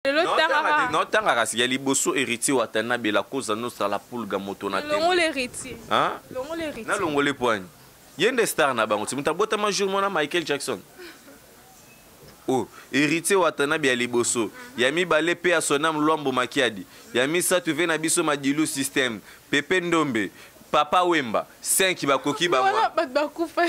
Lelo tangaka. Non tangaka ya liboso Héritier Watanabe la Cosa Nostra la Pulga moto na tembe. Longole Héritier. Hein? Longole Héritier. Na longole poigne. Ye nde star na bango. Moto abotama jour mona Michael Jackson. Oh, Héritier Watanabe ya liboso. Ya mibale pe ya Sonam Luambo Makiadi. Ya misato ve na biso Madilu System. Pepe Ndombe. Papa Wemba. 5 bakoki bango. Bato bakufa.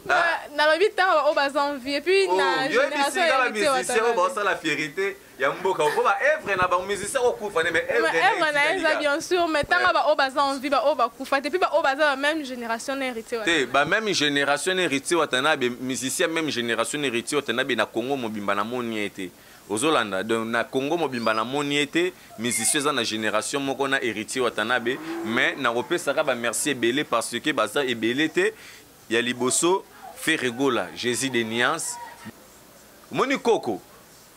Ah? Nalobi ntango baoyo baza envie et puis na oh, génération ya musicien oyo baosala fierité ya mboka po ba œuvre na bango musicien okufa ne mais œuvre na ye eza bien sûr, mais ntango baoyo baza envie, baoyo bakufa te, puis baoyo baza ba même génération na Héritier. Te, ba même génération na Héritier Watanabe, musicien même génération na Héritier Watanabe na Congo mobimba namoni ye te. Ozolanda? Donc na Congo mobimba namoni ye te, musicien eza na génération moko na Héritier Watanabe. Mais nakopesaka bamerci ebele parce que baza ebele te. Ya liboso, Ferre Gola, Jésus de Nuance, omoni koko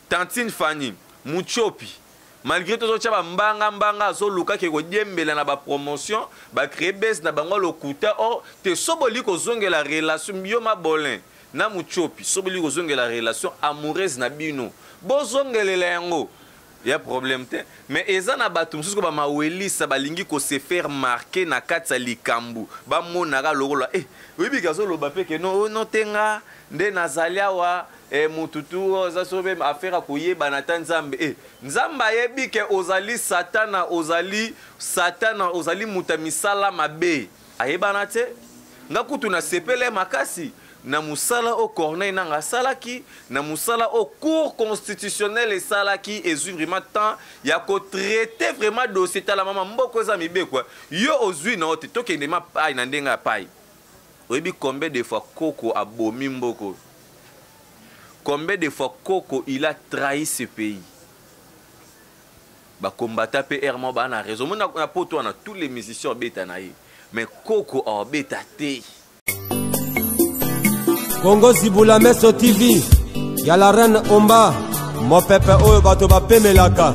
tantine Fanny Muchopi, malgré tozotya bambanga mbanga, azolukaki kodiembela na bapromotion, bacréer base na bango lokuta. Or te, so boli kozongela relation yo mabolin na Muchopi, so boli kozongela relation amoureuse na bino, bozongelela yango ya problème te. Mais eza na bato mosusu ko bamawelisa balingi kose faire marquer na kati ya likambo, bamonaka lokola eh, oyebiki azoloba mpe ke no no te, nga nde nazali awa eh, mututu oza so mpe affaire ya koyebana ta Nzambe eh, Nzambe ayebi ke ozali satana, ozali satana, ozali moto ya misala mabe, ayebana te. Nga kutu nasepele makasi na mosala oyo Corneille Nanga asalaki, na mosala oyo Cour constitutionnelle esalaki, ezwi vraiment temps ya kotraiter vraiment dossier. Tala mama, mboko eza mibeko, yo ozwi na yo te, tokende mapai na ndenge ya pai. Oyebi combien de fois koko abomi mboko? Combien de fois koko il a trahi ce pays? Bakombata mpe aire moko baa na raison. Omoni na poto wana, tous les musiciens obeta na ye, mais koko aobeta te. Kongo Zibula Meso TV ya la reine Omba, mopepe oyo bato bapemelaka.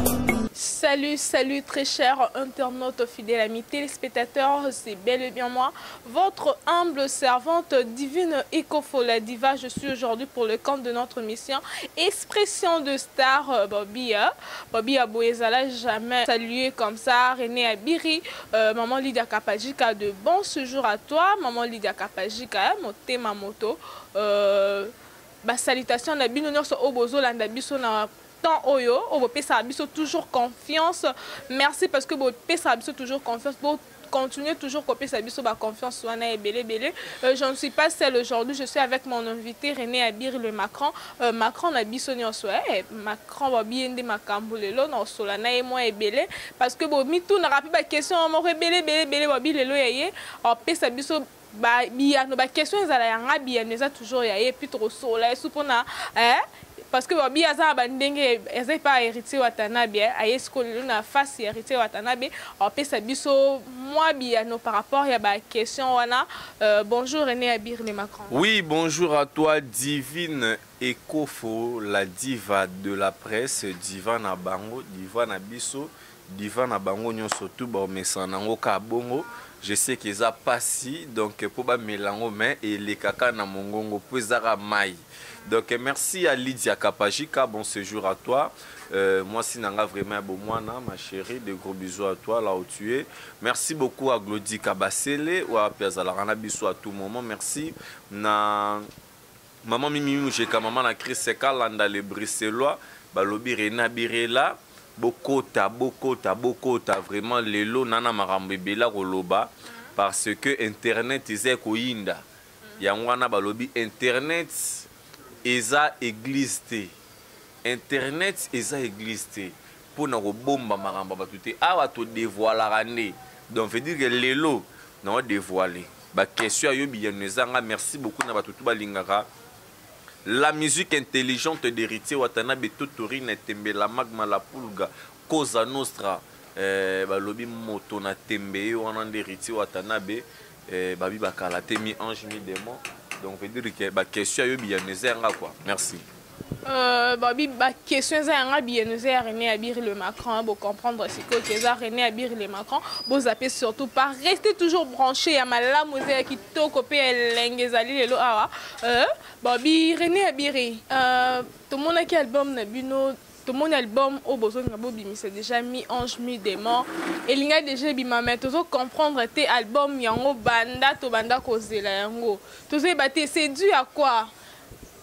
Salut, salut très chers internautes, fidèles amis téléspectateurs, c'est bel et bien moi, votre humble servante Divine Ekofo la Diva. Je suis aujourd'hui pour le compte de notre mission Expression de Star Bobby, hein? Bobby Aboyezala, jamais salué comme ça, René Abiri, maman Lydia Kapajika, de bon séjour à toi, maman Lydia Kapajika, motema moto, ba salutation na bino nyonso oyo bozolanda biso na temps oyo, oyo bopesaka biso toujours confiance. Merci parce que bopesaka biso toujours confiance. Bo continuer toujours kopesa biso ba confiance wana ebele ebele. Je ne suis pas seule aujourd'hui, je suis avec mon invité René Abir le Macron, Macron na biso nyonso, eh, Macron babi nde makambo lelo na osola na ye mwa ebele parce que bo mitunaka mpe baquestion moko ebele ebele ebele. Babi lelo ya ye apesa biso ba biyano, baquestion ezala yanga, biyano eza toujours ya ye, puis tokosola ye su mpona eh, parce que babi aza na bandenge eza epa Héritier Watanabe. Aye sikoyo lelo na face ya Héritier Watanabe, apesa biso mwa biyano par rapport ya baquestion wana. Bonjour René Abir le Macron. Oui, bonjour à toi Divine Ekofo la diva de la presse, diva na bango, diva na biso, diva na bango nyonso tu baomesana nango ka bongo. Je sais que eza pasi donc mpo bamela yango, mais elekaka na mongongo mpo ezaka mai. Donc merci à Lydia Kapajika, bon séjour à toi. Moi si nanga vraiment ya bomwana, ma chérie, de gros bisous à toi là où tu es. Merci beaucoup à Glody Kabasele wapi azalaka na biso à tout moment. Merci na maman Mimi Mujeka, maman na Chris Kalanda le Bruxellois. Balobi Rena Birela, bokota bokota bokota. Vraiment lelo nana makambo ebele koloba parce que internet eza ekoyinda. Yango wana balobi internet eza église te, internet eza église te mpona kobomba makambo ya bato te. Awa todévoilaka nde, donc veut dire que lelo naodévoile baquestion ya yo, biyano ezanga. Merci beaucoup na bato tu balingaka la musique intelligente d'Héritier Watanabe, Totorine Tembela Magma la Pulga Cosa Nostra. Balobi moto na tembe ye wana nde Héritier Watanabe. Babi bakala te, mi ange mi démon. Donc veut dire que baquestion ya yo, biyano eza yanga quoi. Merci. Babi baquestion eza yanga biyeno eza ya René Abiri le Macron. Bocomprendre sikoyo ke eza René Abiri le Macron. Bozape surtout pas, restez toujours branché. Ya malamu eza ya kitoko mpe ya elenge ezali lelo awa. Babi René Abiri, tomonaki album na bino, tomoni album oyo bozolinga bobimisa déjà, mi ange mi démon. Elingaki déjà ebima, mais tozocomprendre te album yango. Banda tobanda kozela yango, tozoyeba te c'est dû à quoi.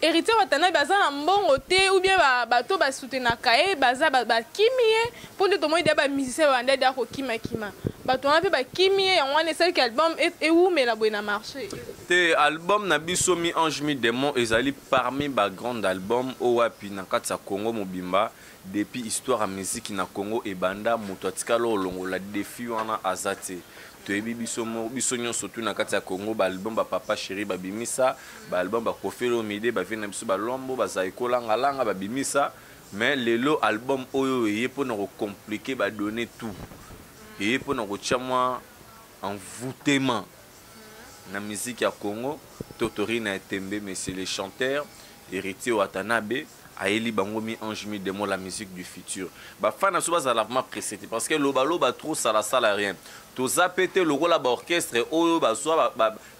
Héritier Watanabe baza na mbongo te ou bien bato basoutenaka ye baza bakimi ye? Mpo nde tomoni deya bamusicien babanda deya kokimakima, bato wana mpe bakimi ye. Yango wana esaliki album ewumela boye na marché. Te, album na biso mi ange mi démon ezali parmi bagrande album oyo wapi na kati ya Congo mobimba. Depuis histoire ya musique na Congo ebanda, moto atikala olongola défi wana aza te. Toyebi biso, biso nyonso tu na kati ya Congo, baalbum bapapa chéri babimisa, baalbum baKoffi Olomide, bavie na biso balombo bazali kolangalanga babimisa. Mais lelo album oyo eye mpona kocompliquer badonnées tout, eye mpona kotia mwa envoûtement na musique ya Congo. Totori na etembe, monsieur le chanteur Héritier Watanabe ayeli bango mi ange mi démon, la musique du futur. Bafan na biso bazala vraiment pressé te, parce que lobaloba trop salasala rien. Toza pe te lokola baorchestre oyo bazwa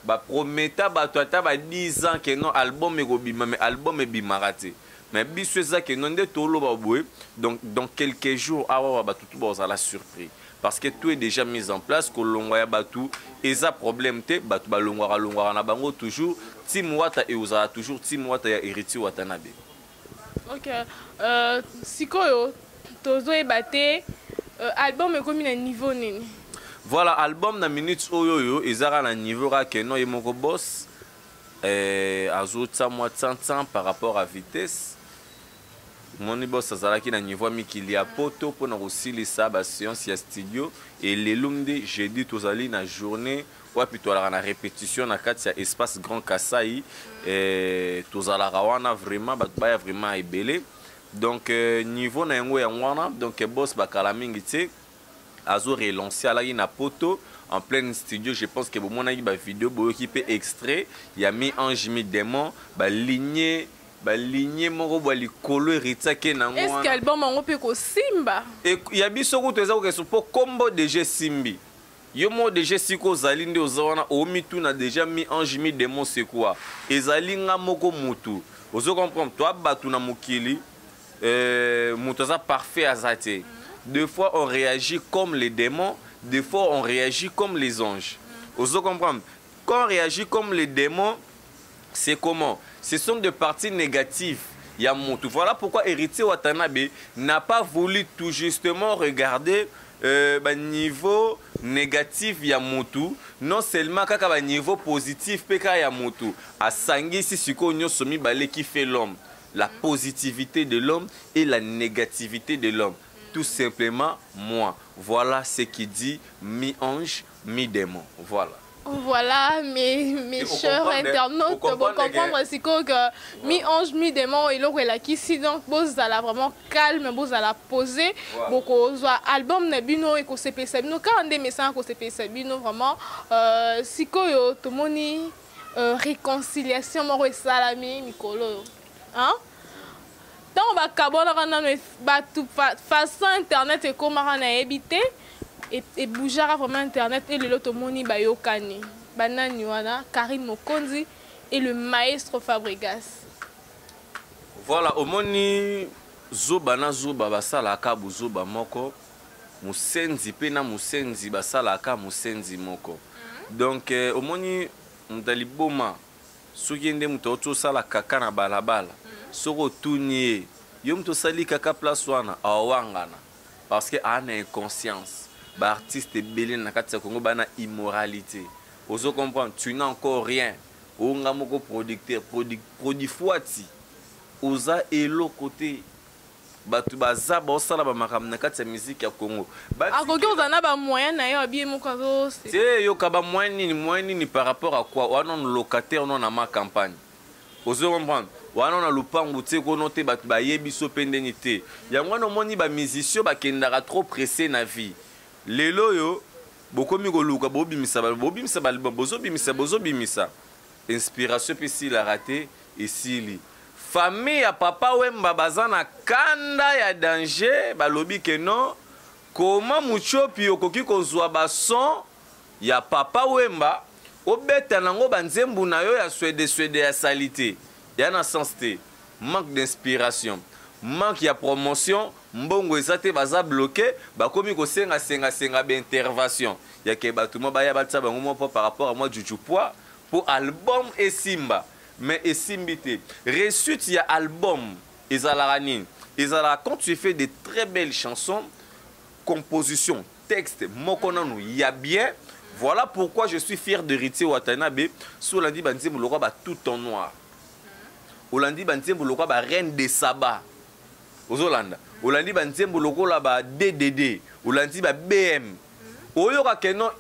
baprometa bato ata ba 10 ans ke non, album ekobima, mais album ebimaka te. Mais biso eza ke non, nde toloba boye, donc dans quelques jours awa bato tu bazala surpris, parce que tout est déjà mis en place. Kolongwa ya bato eza problème te. Bato balongwaka longwaka na bango toujours. Team Wata eozala toujours team Wata ya Héritier Watanabe. Ok, sikoyo tozoyeba te album ekomi na niveau nini? Voilà, album na minute oyo oyo ezaka na niveau kaka ke non, ye moko boss azotia mwa tsantan par rapport à vitesse. Moni boss azalaki na niveau ya mikili ya poto mpona kosilisa baséance ya studio. Elelo nde jeudi tozali na journée wapi tozalaka na répétition na kati ya Espace Grand Kasai. Tozalaka wana vraiment, bato baya vraiment ebele. Donc niveau na yango yango wana. Donc boss bakala mingi te azo relancer. Alaki na poto en pleine studio. Je pense que bomonaki bavideo, boyoki mpe extrait ya mi ange mi démon, baligne baligne moko bwa likolo Héritier nango. Est ce que album yango mpe kosimba? Ya biso kutu eza kokesa mpo kombo déjà esimbi. Yo moko déjà sika ozali nde oza wana, omituna déjà mi ange mi démon c'est quoi? Ezali nga moko mutu ozo comprendre. Toa bato na mokili, moto aza parfait aza te. Des fois on réagit comme les démons, des fois on réagit comme les anges. Ozo comprendre? Quand on réagit comme les démons, c'est comment? Ce sont des parties négatives ya motu. Voilà pourquoi Héritier Watanabe n'a pas voulu tout justement regarder niveau négatif ya motu, non seulement kaka baniveau positif mpe kaka ya motu. Asangisi sikoyo nyonso mibale qui fait l'homme, la positivité de l'homme et la négativité de l'homme, tout simplement moi. Voilà ce qui dit mi-ange mi-démon, voilà. Voilà, mes chers internautes, vous comprendre sikoyo que mi-ange, mi-démon, eloko elakisi. Donc, bozala vraiment calme, bozala posé. Bokozwa album na bino ekosepelisa bino kaka nde mesana kosepelisa bino vraiment. Sikoyo tomoni réconciliation moko esalami mikolo oyo. Hein? Ntango bakabwanaka nano, bato façon internet ekomaka, nayebi te, ebougeaka vraiment internet. E lelo tomoni bayokani. Banani wana? Karine Mokonzi et le maestro Fabregas. Voilà, omoni zoba na zoba basalaka bozoba moko, mosenzi mpe na mosenzi basalaka mosenzi moko. Donc omoni moto ya liboma, soki nde moto auti osala kaka na balabala, soki otuni ye: "Yo moto osali kaka place wana?" awangana, parce que aa na inconscience. Baartiste ebele na kati ya Congo bana immoralité. Ozo comprendre? Tu n'as encore rien. Onga moko producteur, produfuati, oza eloko te. Bato baza baosala bamakambo na kati ya musique ya Congo. Akoki kozala na bamoyen na ye, abie moko azo Te, yoka, bamoyen nini? Moyen nini par rapport à quoi? Wana no locataire no na ma campagne. Ozo comprendre? Wana na lupangu te, kono te. Bato bayebi so mpe ndeni te. Yango wana omoni bamusicien bakendaka trop pressé na vie. Lelo oyo bokomi koluka bobimisa, bobimisa baalbum, bozobimisa, bozobimisa, inspiration mpe esilaka te, esili. Famille ya Papa Wemba baza na kanda ya danger, balobi que non, comment Mutshopi okoki kozwa ba son ya Papa Wemba obeta nango ba nzembu na yo ya swede swede ya salite ya na sens te, manque d'inspiration, manque ya promotion, mbongo eza te, baza bloqué, bakomi kosenga senga senga ba intervention ya ke bato mwa baya batia bango mwa par rapport à mwa juju poids po album esimba. Mais esimbi te. Réussite ya album ezalaka nini? Ezalaka quand tu fais de très belles chansons, composition, texte moko nanu ya bien. Voilà pourquoi je suis fier d'Héritier Watanabe. So olandi ba nzembo lokwa ba tout en noir, olandi ba nzembo lokwa ba reine de Saba, ozolanda, olandi ba nzembo lokola ba DDD, olandi ba BM, oyoka ke non,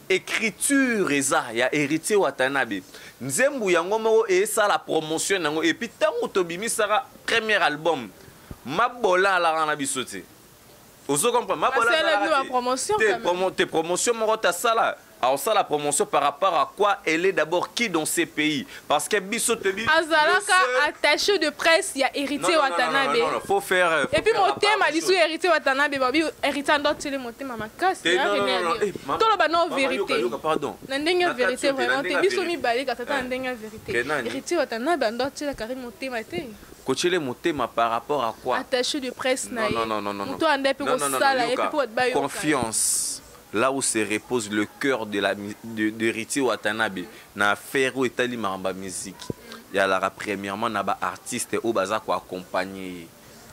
écriture eza ya Héritier Watanabe. Nzembo yango moko esala promotion yango. Et puis ntango tobimisaka premier album, Mabola alaka na biso te. Ozo comprendre? Mabola Asala azalaka bino ba te. promotion Te quand même. te promotion moko tasala. Alors ça, la promotion par rapport à quoi? Elle est d'abord qui dans ces pays? Parce que biso te bi, Azalaka le seul attaché de presse, il y a Héritier Non, non, non, Watanabe. non, non, non, faut faire, faut Et puis faire la mon thème, part des Alisu choses. Héritier Watanabe, babi, Héritier andot télé mon thème, ma casse, Te, ya non, non, René non, non, Abir. eh, maman, Tolo ba non maman, vérité. yoka, yoka, pardon. Na ndenge Na vérité, kati yo te, na vraiment, ndenge te biso vérité. mi balé, kata Eh. na ndenge vérité. Ke nani? Héritier Watanabe andot télé carré mon thème, te. Kochele motema par rapport à quoi? Attaché de presse na Non, ye. non, non, non, non, non. Moto ande pe Non, non, non, non, kosala, ye yoka. pe po ba yoka. Confiance. Là où se repose le cœur de la de, de Héritier Watanabe, na affaire où etali maramba musique. Il y a la premièrement na ba artiste au baza ko accompagner.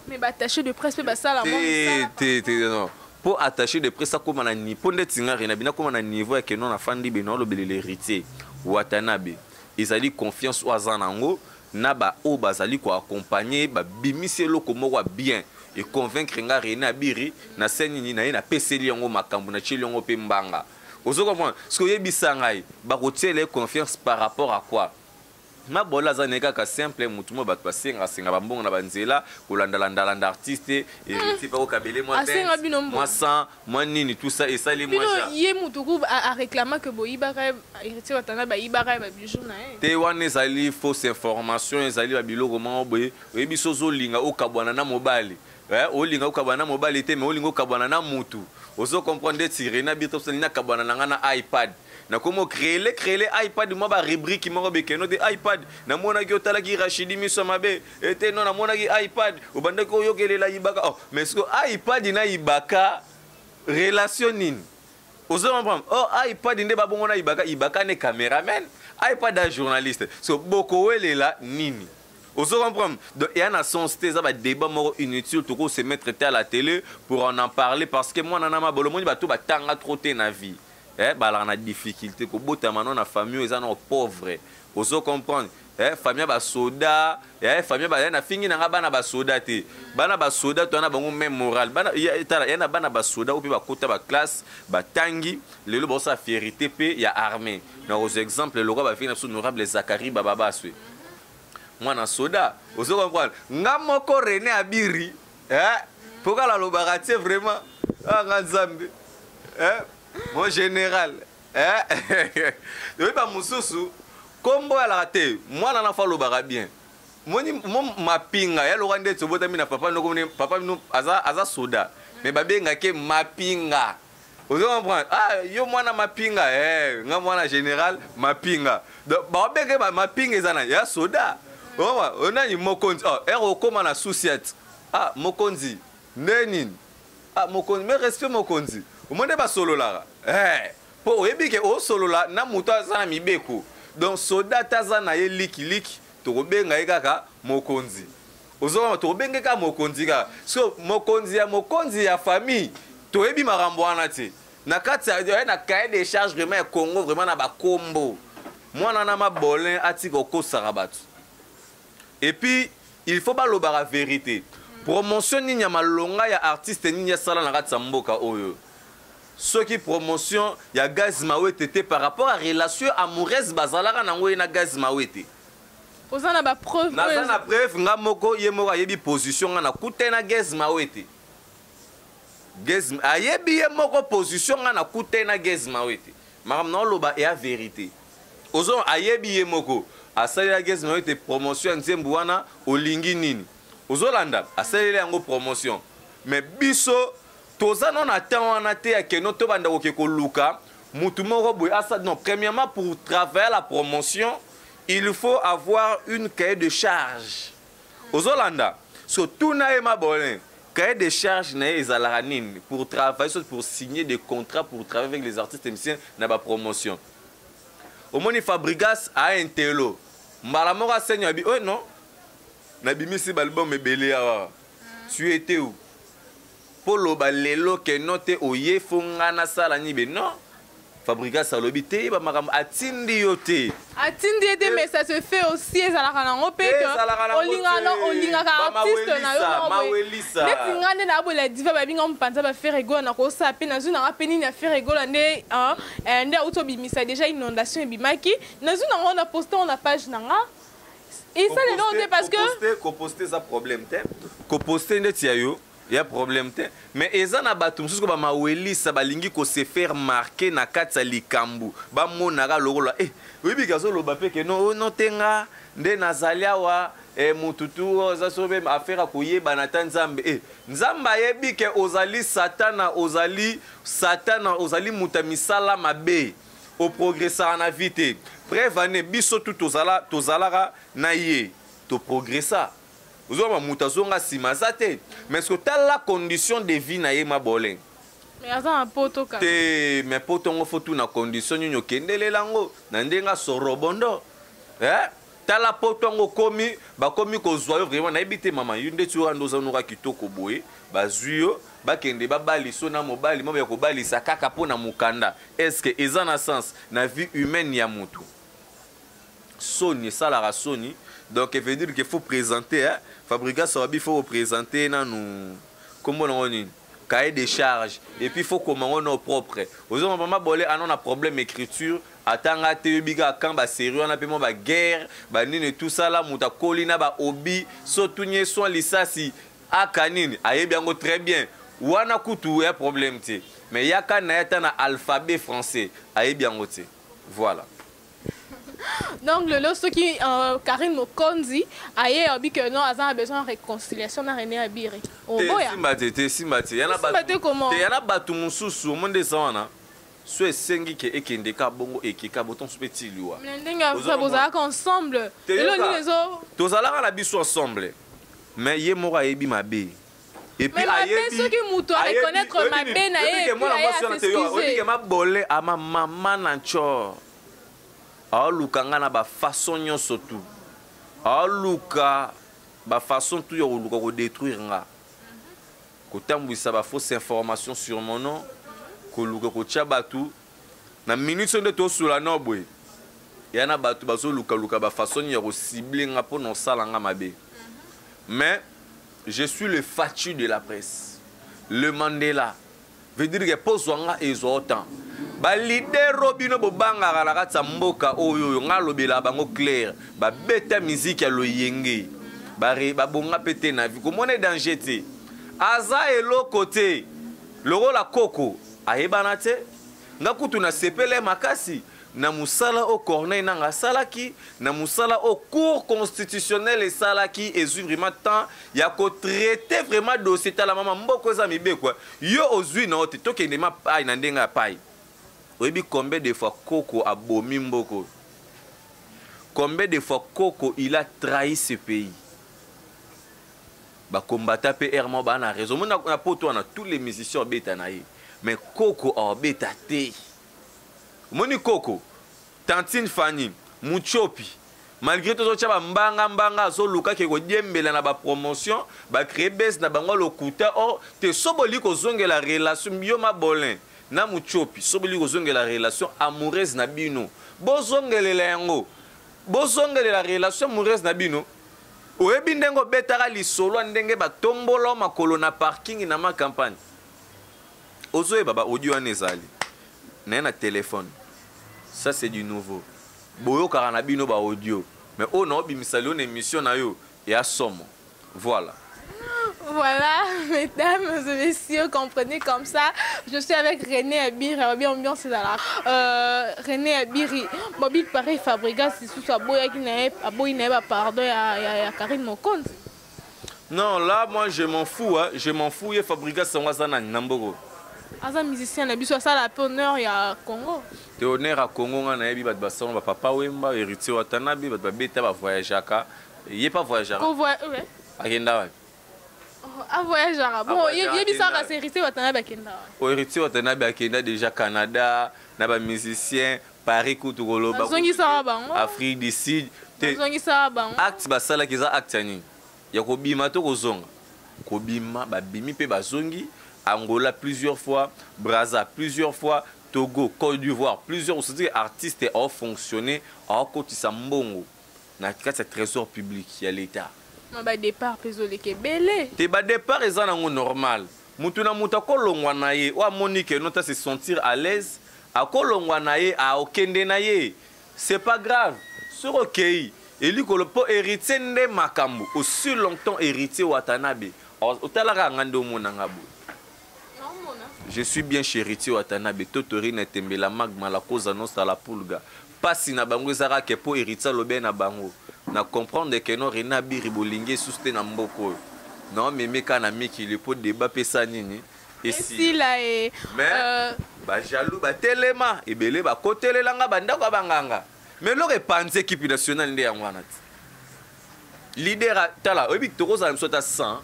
Mais ba attaché de presse pe ba sala Te, mo misala. te, te, non. Pour attaché de presse comme na ni po ndeti nga rena bina comme na niveau ya ke non na fandi bino lo belele Héritier Watanabe. Ezali confiance o azana ngo na ba o bazali ko accompagner ba bimisi eloko moko ya bien. Et convaincre nga René Abiri na scène nini na ye na peseli yango makambo na tieli yango pe mbanga. Ozo comprendre? Ce que oyebisa ngai, ba kotiela confiance par rapport à quoi? Mabola aza na ye kaka simple motu mo bato basenga senga ba mbongo na ba nzela, kolanda-landa-landa artiste, héritier pa kokabele mwa Asenga 20, bino mbongo. mwa 100, mwa nini, tout ça, esali mwa Bino ja. ye motu ku a réclama que boyibaka ye, héritier Watanabe bayibaka ye ba bijoux na ye. Te wana ezali fausse information, ezali ba biloko moko boye, oyebi soki ozolinga okabwana na mobali. Eh, olinga okabwana na mobali te, mais olinga okabwana na mutu. Ozo comprendre ndeti René Abiri to soki nakabwana na nga na iPad. Na komo créer, créer iPad, moi ba rubrique moko bekeno de iPad. Na monaki otalaki Rachidi miso mabe, ete non, na monaki iPad, obandaki oyokelela ibaka. Oh, mais ce que iPad na ibaka relation nini? Ozo comprendre? Oh, iPad nde ba bongo na ibaka, ibaka ne cameraman, iPad a journaliste. So boko welela nini? Ozo comprendre? Donc il y a un sens te, ça va débat moko inutile to ko se mettre à la télé pour en parler parce que moi nana mabolo moni bato ba tanga trop te na vie. Eh, ba la na difficulté ko bota mano na famille eza na pauvre. Ozo comprendre? Eh, famille ba soda, eh, famille ba na fingi na bana ba soda te. Bana ba soda to na bango même moral. Bana ya tala ya na bana ba soda ou pe ba kota ba classe, ba tangi, lelo ba sa fierté pe ya armée. Na aux exemples le roi ba fingi na sous honorable Zakari Bababa swe. Moi na soda, ozo comprendre? Nga moko René Abiri, eh, pourquoi la lobaka tie vraiment? Ah, nga Nzambe. Eh, mon général, eh. Oyi ba mususu kombo ya la te, mwana na fa lobaka bien. Moni mo mapinga ya loka ndeti obotami na papa noko moni papa no aza soda. Mais babenga ke mapinga. Ozo comprendre? Ah, yo mwana mapinga, eh, nga mwana général mapinga. Donc ba benge ba mapinga eza na ya soda. Owa, onani mokonzi. Oh, ero okoma na sous-ciat. Ah, mokonzi. Neni? Ah, mokonzi, mais respect mokonzi. Omonde ba solola. Eh, po oyebi ke o solola na moto aza na mibeko. Donc soda taza na ye liki liki, tokobenga ye kaka mokonzi. Ozoma tokobenga kaka mokonzi kaka. So mokonzi ya mokonzi ya famille, toyebi makambo wana te. Na kati ya na cahier de charge vraiment ya Congo vraiment na ba kombo. Mwana na mabolin atika okosaka bato. Et puis il faut ba loba la vérité. Promotion nini ya malonga ya artiste nini ya sala na kati ya mboka oyo. Ceux qui promotion ya Gaz Mawete te par rapport à relation amoureuse bazalaka nango ye na Gaz Mawete. Oza na ba preuve Naza oyo na preuve nga moko ye moko ayebi position nga na kute na Gaz Mawete. Gaz ayebi ye moko position nga na kute na Gaz Mawete. Makambo na oloba ya vérité. Ozo ayebi ye moko. Asalela Gaz Mawete promotion ya nzembo wana olingi nini. Ozolanda, asaleli yango promotion. Mais biso toza no na temps wana te ya keno tobanda koke koluka mutu moko boye asa. Non, premièrement, pour travailler la promotion, il faut avoir une cahier de charge. Ozolanda, so tuna ye Mabolin, cahier de charge na ye ezalaka nini pour travailler, soit pour signer des contrats, pour travailler avec les artistes musiciens na ba promotion. Omoni Fabrigas a intello mbala moko asenyo abi oyo non, nabimisi baalbum ebele awa, tu étais où? Mpo loba lelo ke no te, oye fo nga nasala nini be? Non, Fabrigas alobi te, yeba makambo atindi yo te. Atindi ye te, mais ça se fait aussi, ezalaka nango mpe Eh, ezalaka nango olingaka te. Olingaka artiste na yo moko boye. Mawelisa. Neti nga nde nabola diva, babinga mopanza baFerre Gola, na kosala mpe nazwi nanga mpe nini ya Ferre Gola nde, hein, nde auti obimisa déjà inondation ebimaki, nazwi nango na poste ngo na page na nga, esaleli oyo te parce que Koposte eza problème te, koposte ndeti ya yo ya problème te, mais eza na bato mosusu ko bamawelisa balingi kose faire marquer na kati ya likambo, bamonaka lokola oyebiki azoloba mpe ke no, no te, nga nde nazali awa, mutu tu oza so mpe affaire ya koyebana ta Nzambe, Nzambe ayebi ke ozali satana, ozali satana, ozali moto ya misala mabe, oprogressaka na vie te. Preuve ane biso tu tozalaka na ye, toprogressa, ozoma moto azonga nsima aza te. Mais ce que tala condition de vie na ye Mabolin. Mais aza na poto kaka. Te, mais poto yango fo tuna condition nini okendelela yango na ndenge asorobondo, eh? Tala poto yango okomi, bakomi kozwa yo vraiment, nayebi te mama yo ndeti oyo anda oza noka kitoko boye, bazwi yo, bakende babalisa yo na mobali moko ya kobalisa kaka mpo na mokanda. Est ce que eza na sens na vie humaine ya motu? Soni esalaka soni. Donc veut dire que faut présenter, hein? Fabrigas abi faut représenter nanu kombo nango nini, cahier de charge, et puis faut koma ngo no propre. Ozoma mama bole ano na problème écriture, atanga te, oyebi kaka kan basérie wana mpe mwa baguerre banini, tout ça la moto akoli na baobi so tuni ye soin lisasi aka nini, ayebi yango très bien wana, kutu ya problème te. Mais yaka na ye ata na alphabet français ayebi yango te, voilà. Donc lelo soki Karine Mokonzi aye alobi ke non, aza na besoin ya réconciliation na René Abiri, oboya? Simba te, te, simba te. Yana Simba te comment? Te, yana bato mosusu omoni nde eza wana so esengi ke ekende ka bongo, ekeka boto mosusu mpe ti liwa. Mais ndenge afa bozalaka ensemble. Te, lelo yoka. Nini ezo Tozalaka na biso ensemble, mais ye moko ayebi mabe et puis Mais mabe ayebi soki moto areconnaître oyebi mabe nini? na ye, Oyebi ke et puis mwana aye mwasi wana te, yo, as'excuse. oyebi ke mabole ama mama na ncor aoluka nga na bafaçon nyonso tu, aoluka bafaçon tu ya koluka kodétruire nga, kotambwisa bafausse information sur mon nom, koluka kotia bato na minute oyo nde tosula no boye ya na bato bazolukaluka bafaçon ya kocible nga mpo na osala nga mabe. Mais je suis le Fatshi de la presse, le Mandela, veut dire que pozwa nga ezwa autant baleader oyo bino bobangaka na kati ya mboka oyo. Oyo nga alobelaka bango clair, babeta miziki ya loyenge, babonga mpe te na vie, komona danger te, aza eloko te lokola koko ayebana te. Nga kutu nasepele makasi na mosala oyo Corneille nanga asalaki, na mosala oyo Cour constitutionnelle esalaki, ezwi vraiment temps ya kotraite vraiment dossier. Tala mama, mboka eza mibeko, yo ozwi na yo te, tokende mapai na ndenge ya pai. Oyebi combien de fois koko abomi mboko? Combien de fois koko il a trahi ce pays? Bakombata mpe aire moko baa na raison. Omoni na poto wana, tous les musiciens obeta na ye, mais koko aobeta te. Omoni koko tantine Fani Muchopi, malgré tozotya bambanga mbanga, azolukaki kodiembela na bapromotion, bacrée base na bango lokuta. Or te, so boli kozongela relation yo Mabolin na Muchopi, so boli kozongela relation amoureuse na bino, bozongelela yango, bozongelela relation amoureuse na bino. Oyebi ndenge obetaka lisolo ya ndenge batombola makolo na parking na ma campagne, ozoyeba baaudio wana ezali naye na telefone. Ça, c'est du nouveau, boyokaka na bino baaudio, mais oyo naobimisa lelo na émission na yo eya somo, voilà. Voilà. Mesdames et messieurs, comprenez comme ça. Je suis avec René Abiri, bien ambiance là. René Abiri, Bobby Paris Fabregas, sous aboyaki na ye, aboyi na ye ba pardon ya Karine Mokonzi. Non, là moi je m'en fous, hein. Je m'en fous, ye Fabregas sango aza nani na mboko. Aza musicien na biso, asala pe honneur ya Congo. Te honneur ya Congo nga nayebi bato basala ba Papa Wemba, Héritier Watanabe, bato babeta ba voyageaka. Ye pa voyageaka. Ko voy ouais. Akenda wapi? Oh, a voyageaka. Bon, A voyageaka, ye bisaka akenda. c'est Héritier Watanabe akenda wapi? Oh, Héritier Watanabe akenda déjà Canada, na ba musicien, Paris kutu koloba. Bazongisaka bango. Afrique du Sud. Te Bazongisaka bango. Acte basalaki eza acte ya nini? Ya kobima to kozonga? Kobima, babimi mpe bazongi. Angola plusieurs fois, Brazza plusieurs fois, Togo, Côte d'Ivoire plusieurs. C'est-à-dire que artiste a fonctionné, a kotisa mbongo na kati ya trésor public ya l'État. Ma ba départ pe ezoleka ebele. Te ba départ eza nango normal. Mutu na mutu akolongwa na ye, oyo amoni ke nota se sentir à l'aise, akolongwa na ye, aokende na ye. C'est pas grave. Soki okei, elikolo po héritier nde makambo. Aussi longtemps héritier Watanabe. Otalaka nga nde omona nga boye. Je suis bien chez Héritier Watanabe, Totorine Tembela Magma la Cosa Nostra la Pulga. Pasi na bango ezaka ke po héritier lobe na bango. Na comprendre que non René Abiri bolingi suste na mboko. Non meme ka na mikili po débat pesa nini. Esila e. Mais ba jaloux ba telema ebele ba kotelelanga ba ndako banganga. Mais loko epanze équipe nationale nde yango wana ti. Leader tala oyebi tokozala biso ta 100,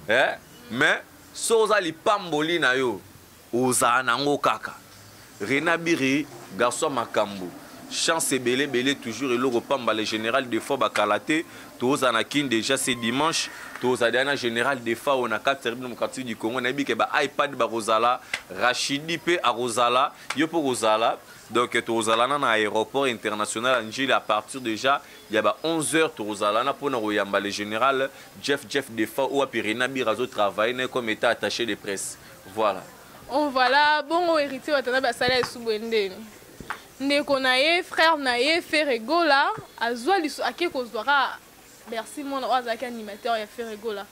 eh? Mais so oza lipamboli na yo ozala nango kaka. René Abiri garçon makambo. Chance ebele ebele toujours eloko pamba le général des fois bakalate toza na kin déjà c'est dimanche toza na général des fois on a quatre services démocratique du Congo na bi ke ba iPad ba kozala Rachidi pe akozala yo po kozala donc tozala na aéroport international Njili à partir déjà il y a ba 11 heures tozala na pona koyamba le général Jeff Jeff des fois ou René Abiri azo travailler comme état attaché de presse. Voilà. On voilà bongo héritier watana basala esubwendeni. Ndeko na ye frère na ye Ferre Gola azwa liso ake kozwaka Bercy mwana oyo azalaki animateur ya Ferre Gola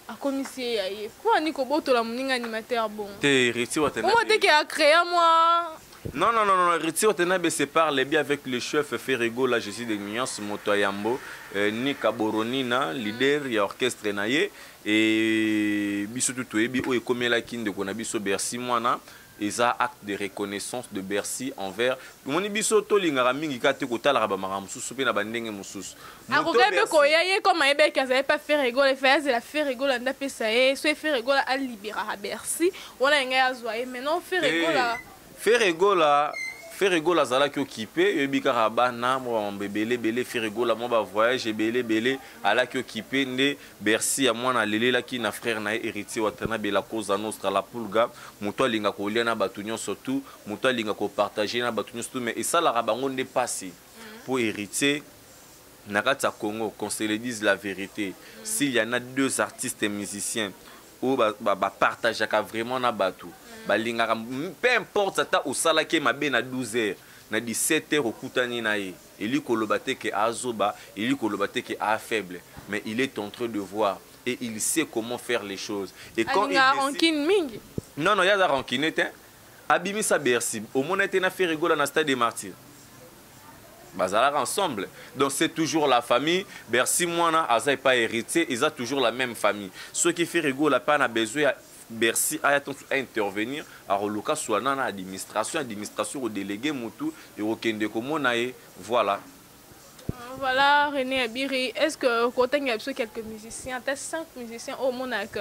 akomisi ye ya ye po ani kobotola moninga animateur bon te héritier Watanabe omo te ke a créa moi. Non, non, non, non, Héritier Watanabe se parle bien avec le chef Ferre Gola, je suis de nuance Motoyambo, Nika Boronina, leader ya orchestre na ye et biso tutu ebi oyo ekomelaki ndeko na biso Bercy mwana. Eza acte de reconnaissance de Bercy envers moni biso tolingaka mingi ka te kotalaka ba makambo mosusu mpe na bandenge mosusu. Moto Akoki mpe Bercy koya ye comme ayebaki azali pa Ferre Gola, efallait azela Ferre Gola nde apesa ye, so Ferre Gola aliberaka Bercy, wana ye ngai azwa ye. Maintenant, Ferre Eh, Gola Ferre Gola, Ferre Gola azalaki occupé, oyebi kaka bana, mwa bamambo ebele ebele, Ferre Gola, mwa ba voyage ebele ebele, alaki occupé nde Bercy ya mwana alelelaki na frère na ye Héritier Watanabe la Cosa Nostra la Pulga, moto alinga kolia na bato nyonso tu, moto alinga kopartager na bato nyonso tu, mais esalaka bango nde pasi. Po Héritier na kati ya Congo, qu'on se le dise la vérité, s'il y en a deux artistes et musiciens oyo ba partageaka vraiment na bato, balingaka, peu importe ata osalaki mabe na 12 heures, na 17 heures okutani na ye, eli koloba te ke azoba, eli koloba te ke a faible, mais il est en train de voir et il sait comment faire les choses. Et quand il Alinga décide rancune mingi. Non, non, il y a la rancune, hein. Abimisa Bercy, au moins était na Ferre Gola na stade des Martyrs. Bazalaka ensemble. Donc c'est toujours la famille. Bercy mwana aza pas héritier, ils ont toujours la même famille. Ceux qui Ferre Gola pas na besoin ya Bercy aya ton à intervenir à reloka soit na administration, administration au délégué mutu et au kende komona ye, voilà. Voilà René Abiri, est-ce que côté il y a quelques musiciens, peut-être 5 musiciens au monde que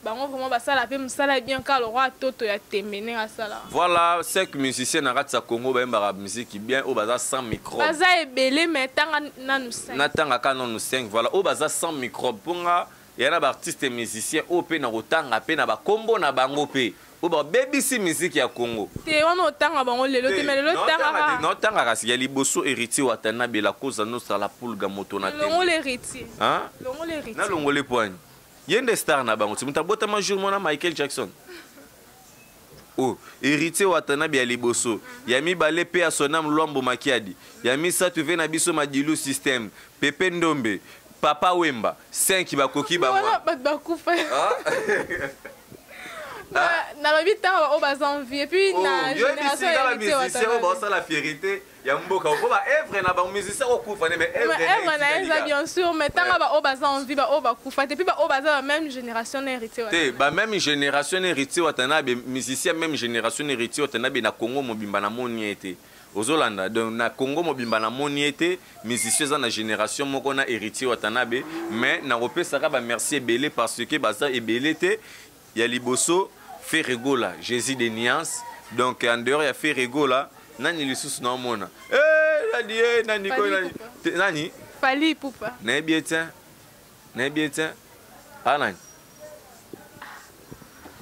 bango vraiment ba sala pe musala bien ka le roi Toto ya temene à sala. Voilà 5 musiciens na kati ya Congo ba mbara musique bien au baza sans micro. Baza ebele mais tanga nanu 5. Na tanga ka nanu 5 voilà au baza sans micro ponga ya na ba artiste musicien au pe na kotanga pe na ba kombo na bango pe. Oyo ba bebisi musique ya Congo. Te wana otanga bango lelo te, mais lelo Non, otanga tanga kaka. te, non, tanga kasi ya liboso héritier Watanabe la Cosa Nostra la Pulga moto na te. Longo l'héritier. Hein? Longo l'héritier. Na longo le poigne. Yende star na bango. Muta bota ma jour mona Michael Jackson. Oh, héritier Watanabe ya liboso. Ya mibale pe ya Sonam Luambo Makiadi. Ya misato ve na biso Madilu système. Pepe Ndombe. Papa Wemba 5 bakoki bango. Wana bato bakufa. Nalobi ntango baoyo baza en vie et puis na génération ya héritier Watanabe oyo baosala fierité ya mboka po ba œuvre na bango, musicien okufa ne, mais œuvre na ye eza bien sûr, mais ntango baoyo baza en vie, baoyo bakufa te, puis baoyo baza ba même génération na héritier. Te, ba même génération na héritier Watanabe, musicien même génération na héritier Watanabe na Congo mobimba namoni ye te. Ozolanda? Donc na Congo mobimba namoni ye te, musicien eza na génération moko na héritier Watanabe. Mais nakopesaka bamerci ebele parce que baza ebele te. Ya liboso, Ferre Gola, Jésus de Nuance. Donc en dehors ya Ferre Gola, nani lisusu naomona? Nani nani ko nani nani? Fally Ipupa. Nayebi ye te, nayebi ye te. A nani?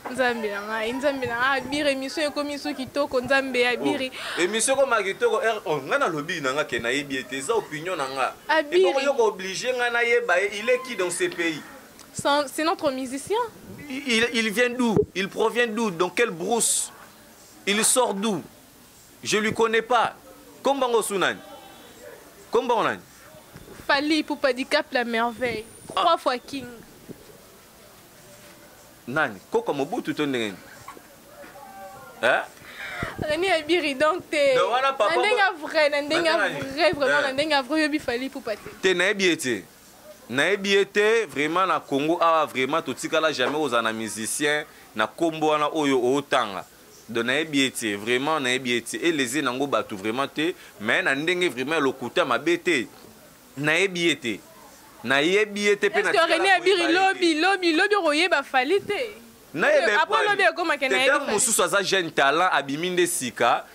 Nzambe na ngai, Nzambe na ngai, Abiri, émission ekomi so kitoko, Nzambe, Abiri. Oh, émission ekoma kitoko. Oh, ngai nalobi na nga ke nayebi ye te, eza opinion na nga. Ebongo yo koobliger ngai nayeba ye? Il est qui dans ce pays? C'est notre musicien. Il vient d'où? Il provient d'où? Dans quelle brousse? Il sort d'où? Je lui connais pas. Kombango sunani? Kombango nani? Fally Ipupa Dicap la Merveille. Trois fois king. Nani? Koko Mobutu to ndenge nini? Eh? René Abiri, donc te. Na ndenge vrai, na ndenge vrai vraiment, na ndenge vrai oyebi Fally Ipupa te. Te, nayebi ye te. Nayebi ye te vraiment. Na Congo awa vraiment totikala jamais kozala na musicien na nkombo wana oyo ootanga. Donc nayebi ye te vraiment, nayebi ye te. Eleze nango bato vraiment te, mais na ndenge vraiment ya lokuta mabe te, nayebi ye te, nayebi ye te. Mpe René Abiri, lobi lobi lobi okoyeba Fally te. Après lobi ekomake nayebi. Mosusu aza jeune talent, abimi nde sika.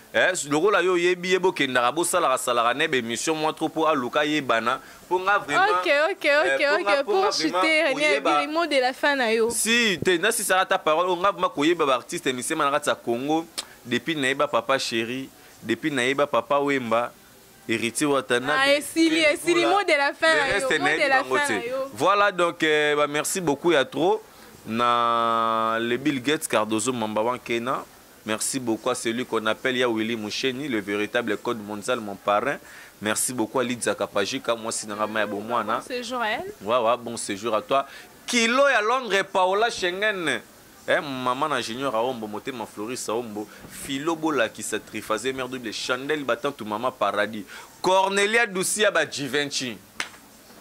Lokola yo oyebi ye, bokendaka bosalaka salaka na baémission mwa trop mpo aluka yebana. Mpo nga vraiment Ok, pour chuter, René Abiri, mot de la fin na yo. Si te, nasisaka ata parole oyo. Nga vraiment koyeba baartiste misema na kati ya Congo, depuis nayeba Papa Chéri, depuis nayeba Papa Wemba, Héritier Watanabe. Ah, esili, esili, mot de la fin na yo, mot de la fin na yo. Voilà, donc bah, merci beaucoup ya trop na le Bill Gates Cardozo Mamba Wankena. Merci beaucoup à celui qu'on appelle Ya Willy Moucheni, le véritable code mondial, mon parrain. Merci beaucoup à Lidza Kapajika, moi si nanga maya bomwana. Bon séjour à elle. Ouais, bon séjour à toi. Kilo ya Londres, Paola Schengen. Eh, maman na Junior Aombo, motema Floris Aombo, Philo Bola qui sa triphasé, mère double, Chandel battant tout maman paradis. Cornelia Doussi ba Givenchy.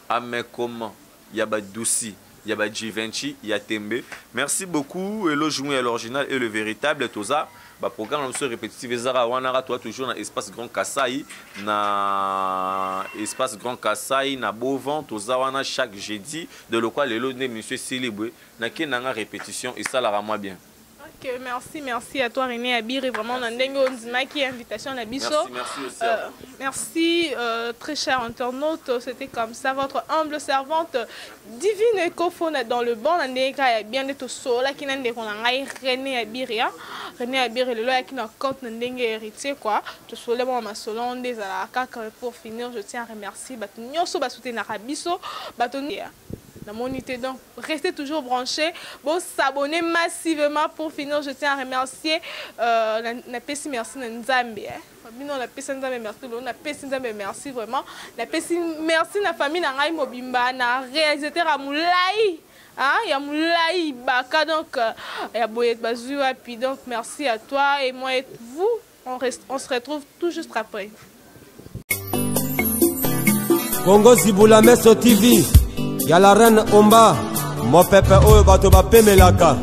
Ah mais comment? Ya ba Doussi, ya ba Givenchy, ya Tembe. Merci beaucoup. Hello Joué à l'original et le véritable Toza. Ba programme na répétitif ezaka wana toi toujours na espace Grand Kasai, na espace Grand Kasai na Beauvant, toza wana chaque jeudi de lokwa lelo nde monsieur Silibwe na ke nanga répétition et ça la moi bien. Ok, merci, merci à toi René Abiri, vraiment na ndenge ondimaki invitation na biso. Merci, merci aussi. Merci très cher internaute, c'était comme ça votre humble servante Divine Kofona dans le banc na ndenge ya bien de tosola ki na ndeko na ngai René Abiri, hein. René Abiri lelo yaki na compte na ndenge héritier quoi. Tosole bon masolo nde ezalaka kaka. Pour finir, je tiens à remercier bato nyonso basoutenaka biso, bato namoni te. Donc restez toujours branchés, bon, s'abonner massivement. Pour finir, je tiens à remercier napesi merci na Nzambe, eh. Bino napesi Nzambe merci, lelo napesi Nzambe merci vraiment, napesi merci na famille na ngai mobimba, na réalisateur ya molai, hein, ya molai baka, donc ya boye bazwi wapi. Donc merci à toi et moi et vous, on reste, on se retrouve tout juste après. Kongo Zibula Meso TV ya la reine Omba, mopepe oyo bato bapemelaka.